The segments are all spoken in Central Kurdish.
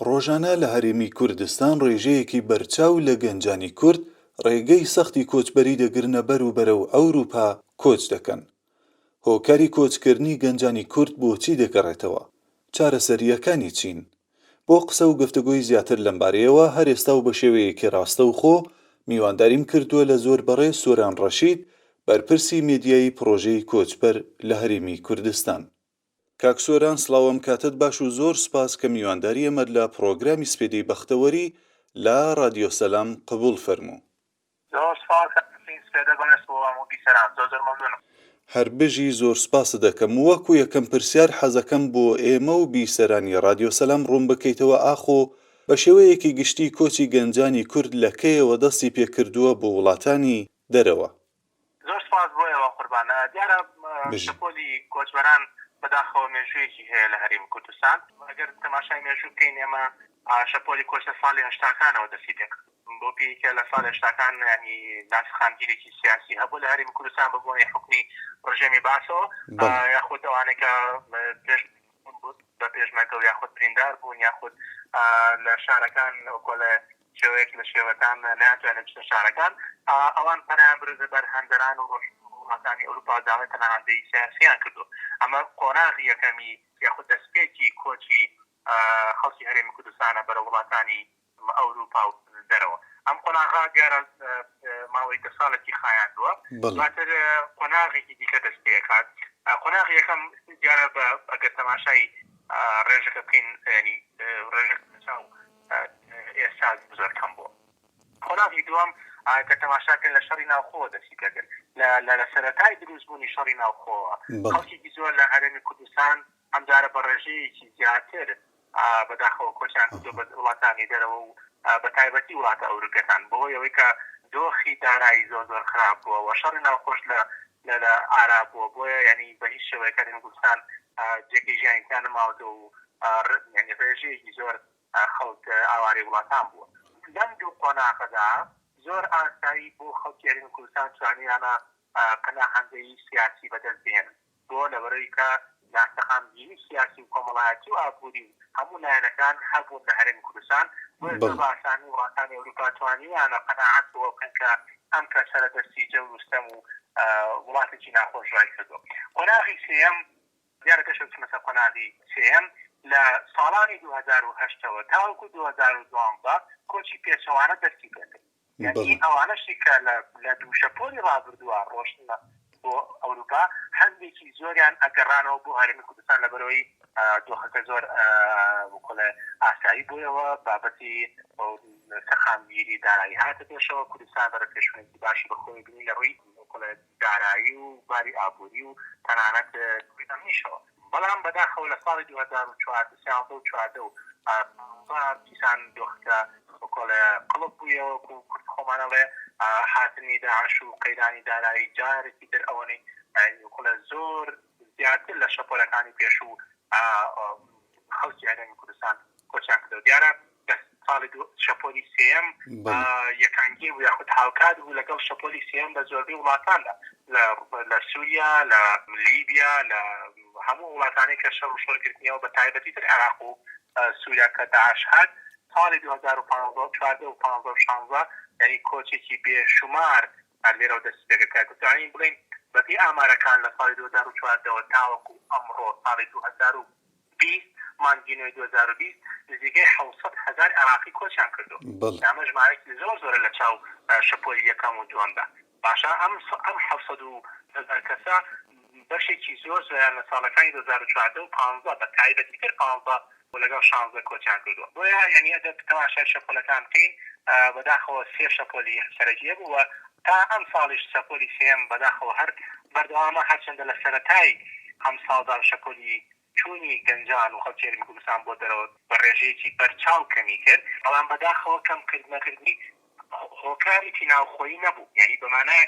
ڕۆژانە لە هەرێمی کوردستان ڕێژەیەکی بەرچاو لە گەنجانی کورد ڕێگەی سەختی کۆچبەری دەگرنە بەر و بەرەو ئەوروپا کۆچ دەکەن. هۆکاری کۆچکردنی گەنجانی کورد بۆچی دەگەڕێتەوە؟ چارەسەرییەکانی چین؟ بۆ قسە و گفتوگۆی زیاتر لەمبارەیەوە هەر ئێستا و بەشێوەیەکی ڕاستەوخۆ میوانداریم کردووە لە زۆر بەڕێز سۆران ڕەشید بەرپرسی مێدیایی پڕۆژەی کۆچبەر لە هەرێمی کوردستان. کاک سۆران سڵاو ئەم کاتەت باش و زۆر سوپاس کە میوانداری ئێمەت لە پڕۆگرامی سپێدەی بەختەوەری لە ڕادیۆ سەلام قبوڵ فەرموو. زۆر سوپاس کاک حسین سپێدە باش بۆ هەموو بیسەران زۆر زۆر مەمنونم. هەر بژی زۆر سوپاست دەکەم وەکو یەکەم پرسیار حەزەکەم بۆ ئێمە و بیسەرانی ڕادیۆ سەلام ڕوون بکەیتەوە ئاخۆ بە شێوەیەکی گشتی کۆچی گەنجانی کورد لە کەیەوە دەستی پێکردووە بۆ وڵاتانی دەرەوە؟ زۆر سوپاس بۆ ئێوە قوربان. دیارە شەپۆلی کۆچبەران بەداخەوە مێژوویەکی هەیە لە هەرێمی کوردستان. ئەگەر تەماشای مێژوو بکەین ئێمە شەپۆلی کۆچ لە ساڵی هەشتاکانەوە دەستی پێکرد. بەو پێی کە لە ساڵی هەشتاکان یانی ناسەقامگیرێکی سیاسی هەبوو لە هەرێمی کوردستان بە بۆنەی حوکمی ڕژێمی بەعسەوە یاخود ئەوانەی کە پێش بە پێشمەرگە و یاخود بریندار بوون یاخود لە شارەکان وەکۆ لە شێوەیەک لە شێوەکان نەیانتوانی بچنە شارەکان ئەوان پەنایان بردە بەر هەندەران و ڕۆژهەڵاتانی ئەوروپا و داوای پەناهەندەیی سیاسیان کردو ئەمە قۆناغی یەکەمی یاخود دەستپێکی کۆچی خەڵکی هەرێمی کوردستانە بەرەو وڵاتانی ئەوروپا و دەرەوە. ئەم قۆناغە دیارە ماوەی دە ساڵێکی خایاندووە. دواتر قۆناغێکی دیکە دەست پێکات. قۆناغی یەکەم دیارە بە ئەگەر تەماشای ڕێژەکە بکەین یانی ڕێژەکە لە چاو ئێستا زۆر کەم بووە. قۆناغی دووەم کە تەماشا بکەین لە شەڕی ناوخۆوە دەستی پێکرد. لە لە سەرەتای دروستبوونی شەڕی ناوخۆوە خەڵکێکی زۆر لە هەرێمی کوردستان ئەمجارە بە ڕێژەیەکی زیاتر بەداخەوە کۆچیان کردووە بە وڵاتانی دەرەوە و بە تایبەتی وڵاتە ئەوروپیەکان بەهۆی ئەوەی کە دۆخی دارایی زۆر زۆر خراپ بووە و شەڕی ناوخۆش لە لە لە ئارا بووە بۆیە یانی بە هیچ شێوەیەک هەرێمی کوردستان جێگەی ژیانی تیا نەماوەتەوە و یانی ڕێژەیەکی زۆر خەڵک ئاوارەی وڵاتان بووە. لەم دوو قۆناغەدا زۆر ئاسایی بۆ خەڵکی هەرێمی کوردستان توانیویانە پەناهەندەیی سیاسی بەدەست بهێنن. بۆ؟ لەبەرئەوەی کە ناسەقامگیری سیاسی و کۆمەڵایەتی و ئابووری و هەموو لایەنەکان هەبوون لە هەرێمی کوردستان، بۆیە زۆر بە ئاسانی وڵاتانی ئەوروپا توانیویانە قەناعەت بەوە بکەن کە ئەم کەسە لە دەستی جەور و ستەم و وڵاتێکی ناخۆش ڕایکردووە. قۆناغی سێیەم، دیارە پێش ئەوەی بچمە سەر قۆناغی سێیەم، لە ساڵانی 2008 ەوە تاوەکو 2012 کۆچی پێچەوانە دەستی پێکرد. یانی ئەوانەشی کە لە دوو شەپۆلی ڕابردووە ڕۆشتنە بۆ ئەوروپا هەندێکی زۆریان ئەگەڕانەوە بۆ هەرێمی کوردستان لەبەرەوەی دۆخەکە زۆر وکڵێ ئاسایی بوویەوە بابەتی سەقامگیری دارایی هاتە پێشەوە کوردستان بەرە پێشونێکی باشی بەخۆی بینی لە ڕووی وکڵێ دارایی و باری ئابووری و تەنانەت ڕووی ئەمنیشەوە. بەڵام بەداخەوە لە ساڵی 2014 سیانزە و چواردە و پانزە دیسان دۆخەکە کۆڵێ قڵپ بوویەوە وەکو کورد خۆمان ئەڵێ هاتنی داعش و قەیرانی دارایی جارێکی تر ئەوەنەی کۆڵێ زۆر زیاتر لە شەپۆلەکانی پێشوو خەڵکی هەرێمی کوردستان کۆچیان کردەوە. دیارە لە ساڵی دوو شەپۆلی سێیەم یەکانگیر بوو یاخود هاوکات بوو لەگەڵ شەپۆلی سێیەم لە زۆربەی وڵاتاندا لە سووریا، لە لیبیا، لە هەموو وڵاتانی کە شەڕ و شۆڕ گرتنیەوە بە تایبەتی تر عێراق و سووریا کە داعش هات ساڵی 2015 و 14 و 15 و 16 یعنی کۆچێکی بێشومار هەر لێرەوە دەستی پێکرد کە دەتوانین بڵێین بەپێی ئامارەکان لە ساڵی 2014 ەوە تاوەکو ئەمڕۆ ساڵی 2020 مانگی نۆی 2020 نزیکەی 700 هەزار عێراقی کۆچیان کردووە. بەڵێ. ئەمە ژمارەیەکی زۆر زۆرە لە چاو شەپۆلی یەکەم و دووەمدا. باشە ئەم ئەم 700 هەزار کەسە بەشێکی زۆر زۆریان لە ساڵەکانی 2014 و 15 بە تایبەتی تر 15 و لەگەڵ شانزە کۆچیان کردووە. بۆیە یانی ئەگەر تەماشای شەپۆلەکان بکەین بەداخەوە سێ شەپۆلی سەرەکی هەبوو و تا ئەمساڵیش شەپۆلی سێیەم بەداخەوە هەر بەردەوامە هەرچەندە لە سەرەتای ئەمساڵدا شەپۆلی چوونی گەنجان و خەڵکی هەرێمی کوردستان بۆ دەرەوە بە ڕێژەیەکی بەرچاو کەمی کرد بەڵام بەداخەوە کەمکردنەکردنی هۆکارێکی ناوخۆیی نەبوو یانی بە مانای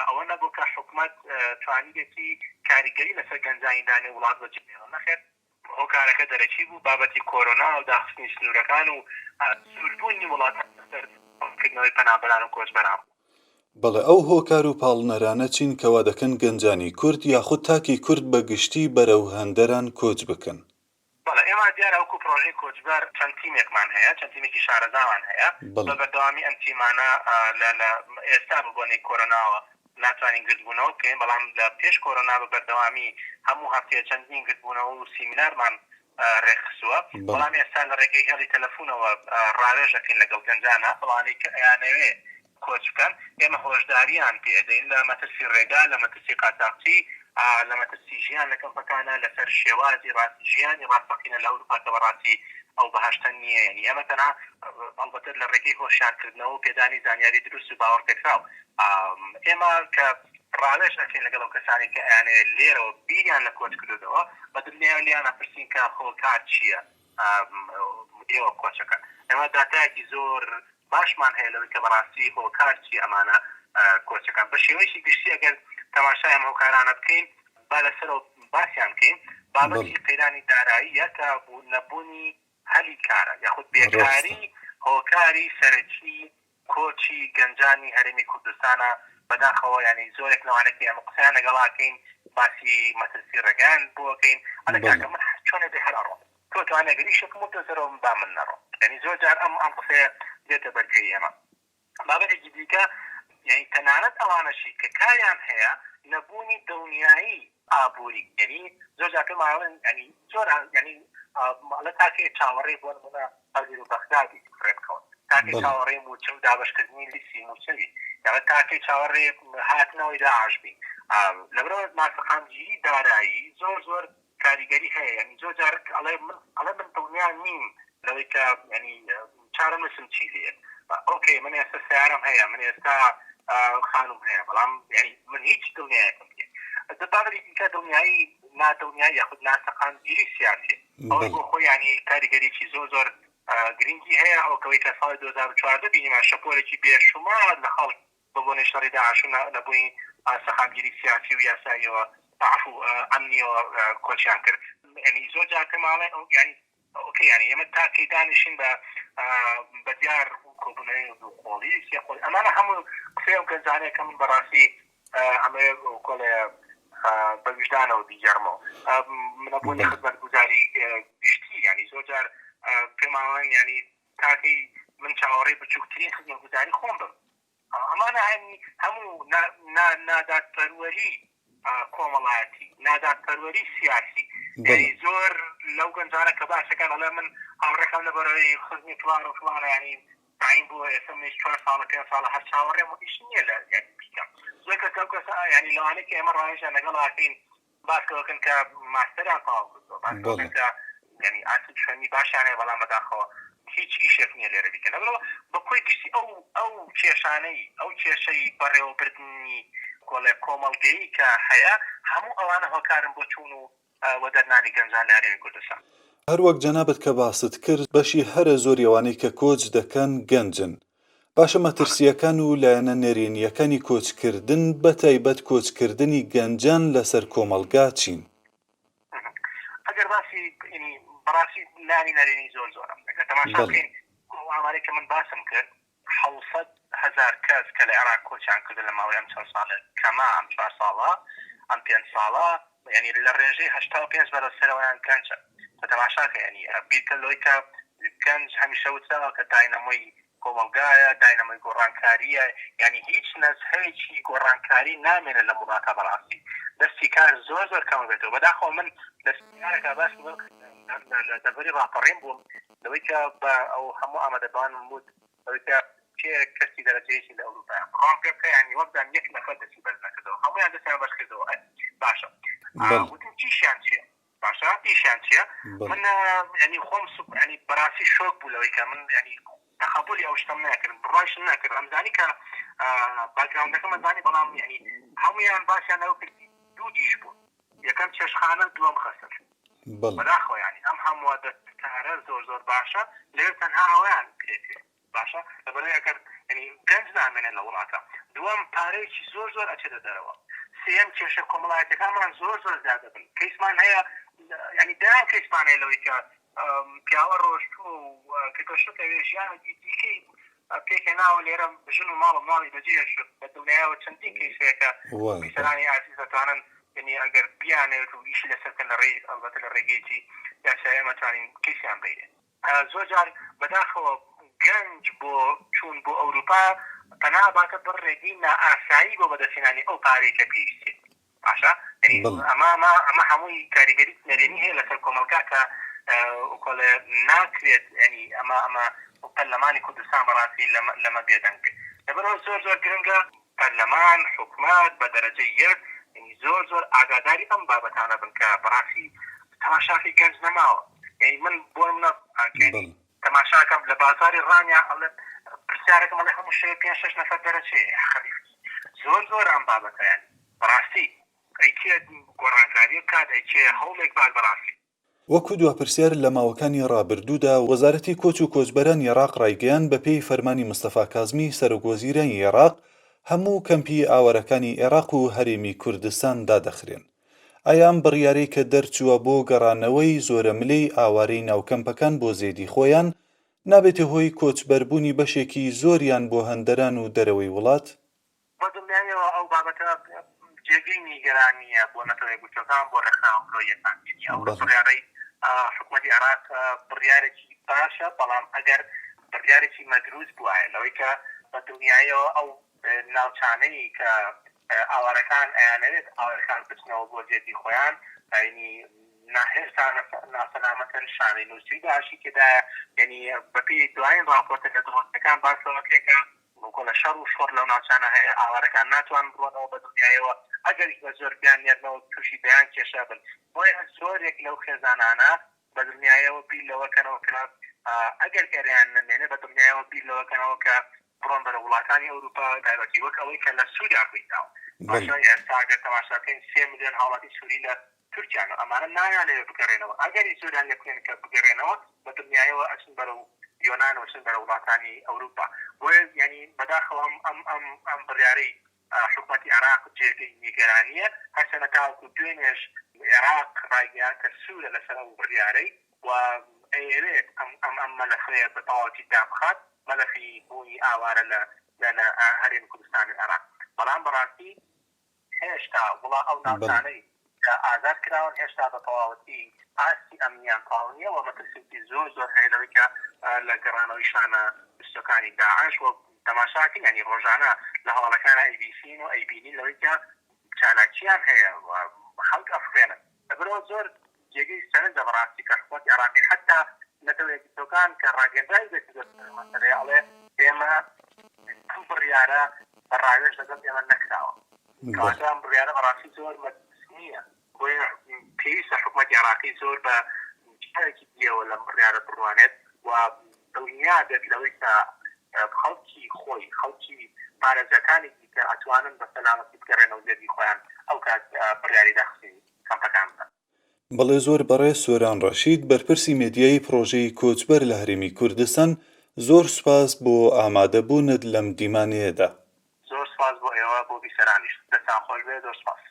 ئەوە نەبوو کە حکومەت توانیبێتی کاریگەری لەسەر گەنجانی دانێ وڵات بەجێ بهێڵێ نەخێر هۆکارەکە دەرەکی بوو، بابەتی کۆرۆنا و داخستنی سنوورەکان و سووربوونی وڵاتان لەسەر کردنەوەی پەنابەران و کۆچبەران بوو. بەڵێ ئەو هۆکار و پاڵنەرانە چین کەوا دەکەن گەنجانی کورد یاخود تاکی کورد بە گشتی بەرەو هەندەران کۆچ بکەن؟ بەڵێ ئێمە دیارە. دیارە وەکو پرۆژەی کۆچبەر چەند تیمێکمان هەیە، چەند تیمێکی شارەزامان هەیە، بە بەردەوامی ئەم تیمانە لە لە ئێستا بە بۆنەی کۆرۆناوە ناتوانین گردبوونەوە بکەین، بەڵام لە پێش کۆرۆنا بە بەردەوامی هەموو هەفتەیە چەندین گردبوونەوە و سیمینارمان رێکخستووە، بەڵام ئێستا لە رێگەی هێڵی تەلەفونەوە راوێژ ئەکەین لەگەڵ گەنجانا ئەوانەی کە ئەیانەوێ کۆچ بکەن، ئێمە هۆشدارییان پێ ئەدەین لە مەترسی ڕێگا، لە مەترسی قاچاخچی، لە مەترسی ژیان لە کەمپەکانا، لەسەر شێوازی ڕاست ژیانی ڕاستەقینە لە ئەوروپا کە بەڕاستی ئەو بەهەشتە نییە، یانی ئێمە تەنها ئەڵبەتە لە ڕێگەی هۆشیارکردنەوە و پێدانی زانیاری دروست و باوەڕپێکراو ئێمە کە ڕاوێژ ئەکەین لەگەڵ ئەو کەسانەی کە ئەیانەوێت لێرەوە بیریان لە کۆچ کردۆتەوە، بە دڵنیایەوە لێیان ئەپرسین کە هۆکار چییە؟ ئێوە کۆچەکەن. ئێمە داتایەکی زۆر باشمان هەیە لەوەی کە بەڕاستی هۆکار چیە ئەمانە کۆچەکەن. بە شێوەیەکی گشتی ئەگەر تەماشای ئەم هۆکارانە بکەین با لەسەرەوە باسیان بکەین، بابەتی قەیرانی داراییە کە نەبوونی هەلی کارە یاخود بێکاری هۆکاری سەرەکی کۆچی گەنجانی هەرێمی کوردستانە بەداخەوە یانی زۆرێک لەوانە کە ئێمە قسەیان لەگەڵ ئەکەین باسی مەترسی ڕێگایان بۆ ئەکەین ئەڵێ کاکە من هەر چۆنێ بێ هەر ئەڕۆم تۆ توانێ گەر ئیشێکم بۆ بدۆزەرەوە با من نەڕۆم یانی زۆر جار ئەم ئەم قسەیە دێتە بەر گوێی ئێمە بابەتێکی دیکە یانی تەنانەت ئەوانەشی کە کاریان هەیە نەبوونی دڵنیایی ئابووری یانی زۆر جار پێمان ئەڵێن یانی زۆر یانی ئەڵێ تاکێ چاوەڕێی بۆ نموونە هەولێر و بەغدا بی ڕێبکەون تاکەی چاوەڕێی مووچە و دابەشکردنی لیستی مووچە بی یاڵێ تاکەی چاوەڕێ هاتنەوەی داعش بی لەبەرئەوە ناسەقامگیری دارایی زۆر زۆر کاریگەری هەیە یانی زۆر جار ئەڵێ من ئەڵێ من دڵنیا نیم لەوەی کە یانی چارەنووسم چی لێ ئۆکەی من ئێستا سیارەم هەیە من ئێستا خانوم هەیە بەڵام یانی من هیچ دڵنیایەکم نییە بابەتی دیکە دڵنیایی نادڵنیایی یاخود ناسەقامگیری سیاسی ئەوەش بۆ خۆی یانی کاریگەریی زۆر زۆر گرنگی هەیە، ئەو کەوەی کە ساڵی 2014 بینیمان شەپۆلێکی بێشومار لە خەڵک بە بۆنەی شەڕی داعش و نەبوونی سەقامگیری سیاسی و یاساییەوە عەفو ئەمنییەوە کۆچیان کرد. یانی زۆر جار پێمان ئەڵێن ئەو یانی ئۆکەی یانی ئێمە تا کەی دانیشین بە بە دیار کۆبوونەوەی دوو قۆڵی سێ قۆڵی ئەمانە هەموو قسەی ئەو گەنجانەیە کە من بەڕاستی ئەمەوێ کۆڵێ بە ویژدانەوە بیگێڕمەوە نەبوونی خزمەتگوزاری گشتی یانی زۆر جار پێمان ئەڵێن یانی تاکەی من چاوەڕێی بچووکترین خزمەتگوزاری خۆم بم ئەمانە هەنی هەموو نادادپەروەری کۆمەڵایەتی نادادپەروەری سیاسی یعنی زۆر لەو گەنجانە کە باسەکان ئەڵێ من هاوڕێکەم لەبەرەوەی خزمی فڵان و فڵانە ینی تەعین بووە ئێستا منیش چوار ساڵە پێنج ساڵە هەر چاوەڕێم و ئیش نییە لە یانی بیکەم زۆر کەس لەو کەسە یانی لەوانەی کە ئێمە ڕاوێژیان لەگەڵ ئەکەین باس لەوە کەن کە ماستەریان تەواو کردووە باس لەوە کەن کە یانی ئاستی خوێندنی باشیان هەیە بەڵام بەداخەوە هیچ ئیشێک نییە لێرە بیکەن لەبەرئەوە بە کۆی گشتی ئەو ئەو کێشانەی ئەو کێشەی بەڕێوەبردنی کۆڵێ کۆمەڵگەیی کە هەیە هەموو ئەوانە هۆکارن بۆ چوون و وەدەرنانی گەنجان لە هەرێمی کوردستان. هەروەک جەنابت کە باست کرد بەشی هەرە زۆری ئەوانەی کە کۆچ دەکەن گەنجن. باشە مەترسییەکان و لایەنە نەرێنییەکانی کۆچکردن بە تایبەت کۆچکردنی گەنجان لەسەر کۆمەڵگا چین؟ ئەگەر باسی یانی بەڕاستی لایەنی نەرێنی زۆر زۆرە. ئەگەر تەماشا بکەین ئەو ئامارەی کە من باسم کرد 700,000 کەس کە لە عێراق کۆچیان کردووە لە ماوەی ئەم چەند ساڵە کەمە، ئەم چوار ساڵە، ئەم پێنج ساڵە، یانی لە ڕێژەی 85 بەرەو سەرەوەیان گەنجن. تۆ تەماشا کە یانی بیرکە لەوەی کە گەنج هەمیشە وتراوە کە داینەمۆی کۆمەڵگایە، داینەمۆی گۆڕانکارییە، یانی هیچ نەزهەیەکی گۆڕانکاری نامێنێ لەم وڵاتە بەڕاستی دەستی کار زۆر زۆر کەمە بێتەوە. بەداخەوە من لە سیمینارێکا باسم لەوە کرد لە دەڤەری ڕاپەڕین بووم لەوەی کە بە ئەو هەموو ئامادەبوانم وت لەوەی کە کێ کەسی دەرەجەیەکی لە ئەوروپایە بڕوام پێ بکە یانی وەبزانم یەک نەفەر دەستی بەرز نەکردەوە هەموویان دەستیان بەرز کردەوە ئەی باشە وتم چیشیان چییە باشە ئیشیان چییە من ینی خۆم ینی بەڕاستی شۆک بوو لەوەی کە من ینی تەقەبولی ئەو شتەم ناکرد بڕوایشم ناکرد ئەمزانی کە باکگراوندەکەم ئەزانی بەڵام ینی هەموویان باسیان لەوە کرد دوو ئیش بوون یەکەم چێشتخانە دووەم خەسر بەداخەوە یانی ئەم هەمووە دەستکارە زۆر زۆر باشە لەوێ تەنها ئەوەیان پێ باشە لەبەرئەوەی ئەگەر یانی گەنج نامێنێت لە وڵاتە دووەم پارەیەکی زۆر زۆر ئەچێتە دەرەوە سێیەم کێشە کۆمەڵایەتیەکانمان زۆر زۆر زیاد دەبن کەیسمان هەیە یانی دەیان کەیسمان هەیە لەوەی کە پیاوە ڕۆشتووە و کە گەشتۆتە ئەوێ ژیانێکی دیکەی پێکهێناوە لێرە ژن و ماڵ و مناڵی بەجێهێشت بە دڵنیایەوە چەندین کەیس هەیە کە بیسەرانی ئازیز دەتوانن یعنی ئەگەر بیانەوێت و ئیشی لەسەر بکەن لە ڕێی ئەڵبەتە لە ڕێگەیەکی. یاسایی ئێمە توانین کەیسیان بەینێ. زۆر جار بەداخەوە گەنج بۆ چوون بۆ ئەوروپا پەنا ئەباتە بەر ڕێگەی نائاسایی بۆ بەدەستهێنانی ئەو پارەی کە پێویستیەتی. باشە یعنی ئەمە ئەمە ئەمە هەمووی کاریگەری نەرێنی هەیە لەسەر کۆمەڵگا کە کۆڵێ ناکرێت ینی ئەمە ئەمە پەرلەمانی کوردستان بەڕاستی لەمە بێدەنگ بێت لەبەرەوە زۆر زۆر گرنگە پەرلەمان حکومەت بە دەرەجەی یەک ینی زۆر زۆر ئاگاداری ئەم بابەتانە بن کە بەڕاستی تەماشاکەی گەنج نەماوە یعنی من بۆ منە تەماشاکەم لە بازاری ڕانیا ئەڵێ پرسیارەکەم ئەڵێ هەموو شەوێ پێنج شەش نەفەر دەرەچێ خەریک زۆر زۆر ئەم بابەتە یانی بەڕاستی ئەی کێ گۆڕانکاریە بکات ئەی کێ هەوڵێک بات بەڕاستی. وەکو دوا پرسیار لە ماوەکانی ڕابردوودا وەزارەتی کۆچ و کۆچبەرانی عێراق ڕایگەیاند بەپێی فەرمانی مستەفا کازمی سەرۆک وەزیرانی عێراق هەموو کەمپی ئاوارەکانی عێراق و هەرێمی کوردستان دادەخرێن ئایا ئەم بڕیارەی کە دەرچووە بۆ گەڕانەوەی زۆرەملێی ئاوارەی ناو کەمپەکان بۆ زێدی خۆیان، نابێتە هۆی کۆچبەربوونی بەشێکی زۆریان بۆ هەندەران و دەرەوەی وڵات؟ بە دڵنیاییەوە ئەو بابەتە جێگەی نیگەرانییە بۆ نەتەوە یەکگرتووەکان، بۆ ڕێکخراوە مرۆییەکان. یەعنی ئەو بڕیارەی حکومەتی عێراق بڕیارێکی باشە، بەڵام ئەگەر بڕیارێکی مەدروس بوایە لەوەی کە بە دڵنیاییەوە ئەو ناوچانەی کە ئاوارەکان ئەیانەوێت ئاوارەکان بچنەوە بۆ زێدی خۆیان یعنی هێشتا ناسەلامەتن شانەی نووسری داعشی تێدایە یعنی بەپێی دوایین ڕاپۆرتە نێودەوڵەتیەکان باس لەوە کرێت کە کۆلە شەڕ و شۆڕ لەو ناوچانە هەیە ئاوارەکان ناتوان بڕۆنەوە بە دڵنیایەوە ئەگەریش بە زۆر بیان نێرنەوە تووشی دەیان کێشە بن بۆیە زۆرێک لەو خێزانانە بە دڵنیایەوە بیر لەوە کەنەوە کە ئەگەر ئێرەیان نەمێنێ بە دڵنیایەوە بیر لەوە کەنەوە کە بڕۆن بەرەو وڵاتانی ئەوروپا تایبەتی وەک ئەوەی کە لە سووریا ڕوویداوە. باشە ئێستا ئەگەر تەماشا بکەین سێ ملیۆن هاوڵاتی سووری لە تورکیان و ئەمانە نایانەوێت بگەڕێنەوە ئەگەریش زۆریان لێ بکرێن کە بگەڕێنەوە بە دڵنیایەوە ئەچن بەرەو یۆنان و ئەچن بەرەو وڵاتانی ئەوروپا بۆیە یانی بەداخەوە ئەم ئەم ئەم ئەم بڕیارەی حکومەتی عێراق جێگەی نیگەرانییە، هەرچەندە تاوەکو دوێنێش عێراق ڕایگەیاند کە سوورە لەسەر ئەو بڕیارەی و ئەیەوێت ئەم ئەم ئەم مەلەفەیە بە تەواوەتی دابخات، مەلەفی بوونی ئاوارە لە لە لە هەرێمی کوردستان و عێراق. بەڵام بەڕاستی هێشتا وڵا ئەو ناوچانەی کە ئازاد کراون هێشتا بە تەواوەتی ئاستی ئەمنیان تەواو نییە و مەترسیەکی زۆر زۆر هەیە لەوەی کە لە گەڕانەوەی شانە دروستەکانی داعش و تەماشاکەین یانی ڕۆژانە لە هەواڵەکانا ئەیبیسین و ئەیبینین لەوەی کە چالاکیان هەیە و خەڵک ئەفڕێنن لەبەرئەوە زۆر جێگەی سەرنجە بەڕاستی کە حکومەتی عێراقی حەتا نەتەوە یەکگرتووەکان کە ڕاگەیەندراوی دەرکردووە لەسەر ئەم مەسەلەیە ئەڵێ ئێمە ئەم بڕیارە بە ڕاوێژ لەگەڵ ئێمە نەکراوە کەواتە ئەم بڕیارە بەڕاستی زۆر مەترسینیە بۆیە پێویستە حکومەتی عێراقی زۆر بە چاوێکی دییەوە لەم بڕیارە بڕوانێت و دڵنیا بێت لەوەی کە خەڵکی خۆی، خەڵکی پارێزگاکانی دیکە ئەتوانن بە سەلامەتی بگەڕێنەوە زێدی خۆیان، ئەوکات بڕیاری داخستنی کەمپەکان بدەن. بەڵێ زۆر بەڕێز سۆران ڕەشید بەرپرسی مێدیایی پڕۆژەی کۆچبەر لە هەرێمی کوردستان زۆر سوپاس بۆ ئامادەبوونت لەم دیمانەیەدا. زۆر سوپاس بۆ ئێوە بۆ بیسەرانیش. دەستان خۆش بێ زۆر سوپاس.